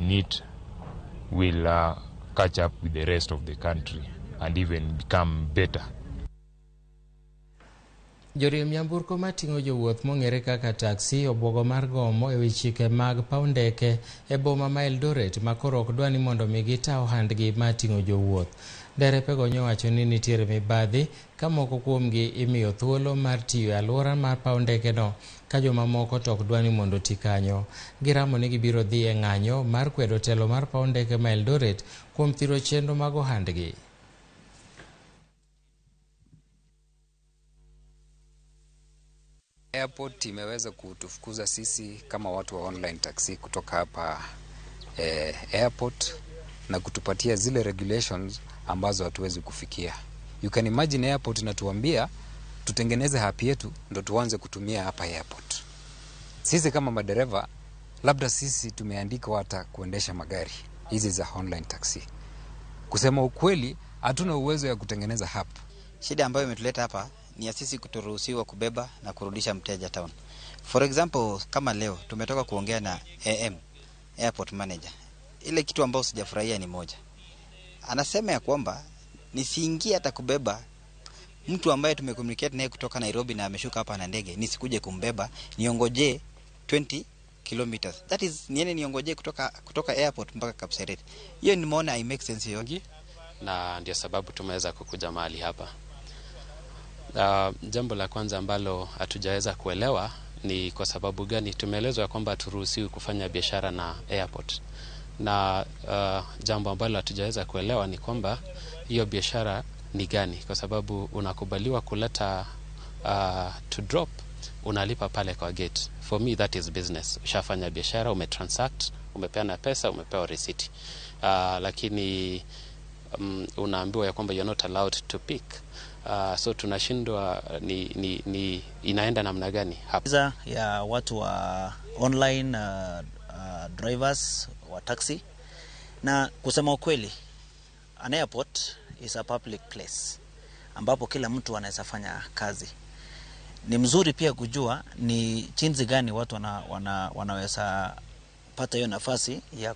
in it will catch up with the rest of the country and even become better. Joriemb nyamburko mating'o jowuoth mong'ere kaka taxi obwogo mar gomo ewi chike mag paw ndeke e boma ma Eldoret ma koro ok dwa ni mondo mi gita ohandgi mar ting'o jowuoth. Derepego nyowacho ni nitiere mibadhi ka moko kuomgi imiyo thuolo mar tiyo e alwora mar paw ndekeno ka jomamoko to ok dwa ni mondo oti kanyo. Giramo ni gibiro dhi e ng'anyo mar kwedo telo mar paw ndeke ma Eldoret kuom thiro chenro mag ohandgi. Airport imeweza kutufukuza sisi kama watu wa online taxi kutoka hapa airport na kutupatia zile regulations ambazo hatuwezi kufikia. You can imagine airport inatuambia tutengeneze app yetu ndo tuanze kutumia hapa airport. Sisi kama madereva labda sisi tumeandikwa hata kuendesha magari hizi za online taxi. Kusema ukweli, hatuna uwezo ya kutengeneza app. Shida ambayo imetuleta hapa ni ya sisi kutoruhusiwa kubeba na kurudisha mteja town. For example, kama leo tumetoka kuongea na AM, airport manager. Ile kitu ambayo sijafurahia ni moja. Anasema ya kwamba nisiingie hata kubeba mtu ambaye tumecommunicate naye kutoka Nairobi na ameshuka hapa na ndege, nisikuje kumbeba, niongojee 20 kilometers. That is, niende niongojee kutoka airport mpaka Kapseret. Hiyo nimeona hai make sense yote. Na ndio sababu tumeweza kukuja mahali hapa. Jambo la kwanza ambalo hatujaweza kuelewa ni kwa sababu gani tumeelezwa kwamba haturuhusiwi kufanya biashara na airport. Na jambo ambalo hatujaweza kuelewa ni kwamba hiyo biashara ni gani, kwa sababu unakubaliwa kuleta to drop, unalipa pale kwa gate. For me that is business. Ushafanya biashara, umetransact, umepeana pesa, umepewa receipt. Lakini unaambiwa ya kwamba you're not allowed to pick. So tunashindwa ni inaenda namna gani hapa. Ya watu wa online drivers wa taxi, na kusema ukweli, an airport is a public place ambapo kila mtu anaweza fanya kazi. Ni mzuri pia kujua ni jinsi gani watu wanaweza pata hiyo nafasi ya